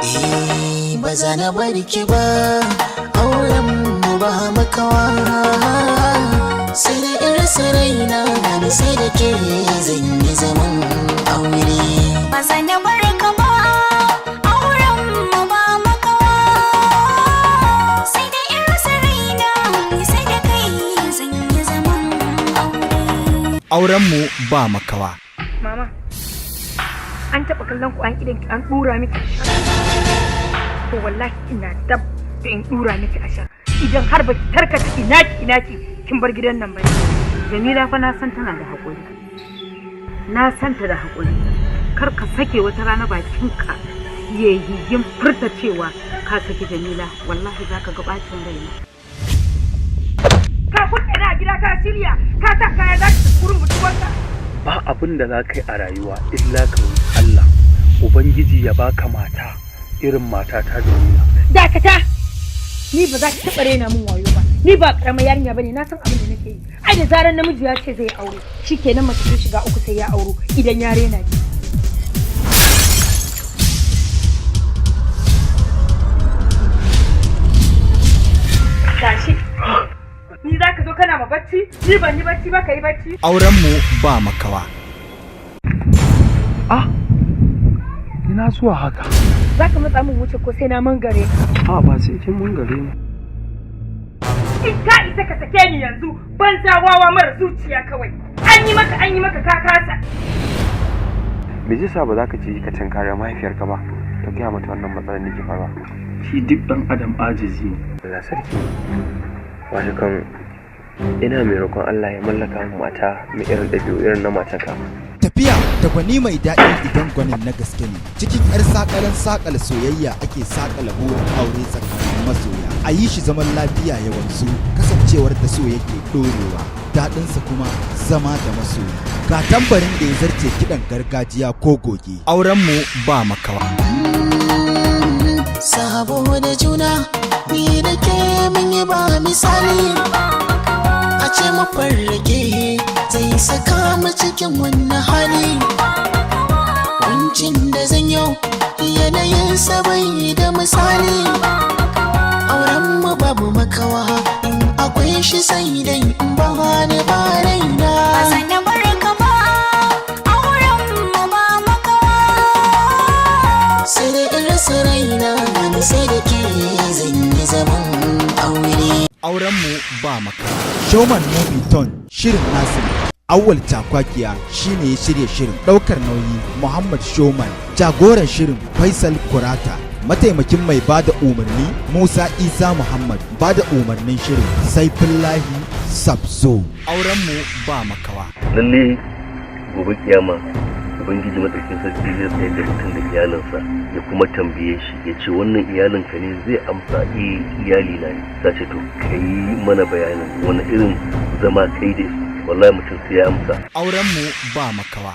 Eh, ba za na bar ki ba, auren mu ba makawa. Sai da in rasa raina, ni sai da ke zan yi zaman aure. Ba zan bar ka ba, auren mu ba makawa. Sai da in rasa raina, sai da kai zan yi zaman aure. Aurenmu ba makawa. Mama, an taɓa kallon ku an idan an ɗura miki ashar. To wallahi ina dab da in ɗura miki ashar. Idan har baki tarkata inaki inaki kin bar gidan nan ba. Jamila fa na san tana da haƙuri. Na san ta da haƙuri. Kar ka sake wata rana bakinka ya gigin furta cewa ka saki Jamila, wallahi zaka ga bacin raina. Ka kuɗe na gida, ka shirya, ka sa kaya, za ka tafi wurin budurwarka. Ba abin da za ka yi a rayuwa illa ka roƙi Allah Ubangiji ya baka mata irin mata ta Jamila. Dakata! Ni ba za ki taɓa raina min wayo ba. Ni ba ƙaramar yarinya bane, na san abin da nake yi. Ai da zarar namiji ya ce zai aure, shikenan mace ta shiga uku sai ya auro idan ya rena ki. Tashi. Ni za ka zo kana ma bacci? Ni ban yi bacci ba, ka yi bacci? Aurenmu ba makawa. Ah, ina zuwa haka? Za ka matsa min wuce ko sai na mangare ka? A ba sai kin mangare ni. In ka isa ka sake ni yanzu, banza wawa mara zuciya kawai. An yi maka, an yi maka, ka kasa. Me zai sa ba za ka je ka tunkari mahaifiyarka ba, ka gaya mata wannan matsalar da ke faruwa? Shi duk ɗan adam ajizi ne. Allah sarki, wato kan ina mai roƙon Allah ya mallaka min mata mai irin ɗabi'u irin na matarka. Tafiya da gwani mai daɗi idan gwanin na gaske ne. Cikin 'yar sakalan sakala soyayya ake sakala burin aure tsakanin masoya. A yi shi zaman lafiya ya wanzu, kasancewar da so yake ɗorewa. Daɗinsa kuma zama da masoya. Ga tambarin da ya zarce kiɗan gargajiya ko goge. Aurenmu ba makawa. Sabo da juna, ni da ke mun yi ba misali. A ce mafarrake zai saka mu cikin wannan hali. Kuncin da zan yau yanayin bai da misali. Auren mu babu makawa, in akwai shi sai dai in ba ni ba raina. Ba zan bar ka ba, auren mu ba makawa. Sai da in rasa raina, ni sai da ke zan yi zaman aure. Aurenmu ba makawa. Showman Movie Ton shirin nasu ne. Awwal Cakwakiya shine ya shirya shirin. Ɗaukar nauyi Muhammad Showman, jagoran shirin Faisal Kurata, mataimakin mai bada umarni Musa Isa Muhammad, bada umarnin shirin Saifullahi Sabzo. Aurenmu ba makawa. Lalle gobe kiyama Ubangiji Madaukin Sarki zai tsayar da mutum da iyalinsa ya kuma tambaye shi, ya ce wannan iyalinka ne? Zai amsa, eh, iyali na ne. Za ce to kai mana bayanin wani irin zama kai da su. Wallahi mutum sai ya amsa. Aurenmu ba makawa.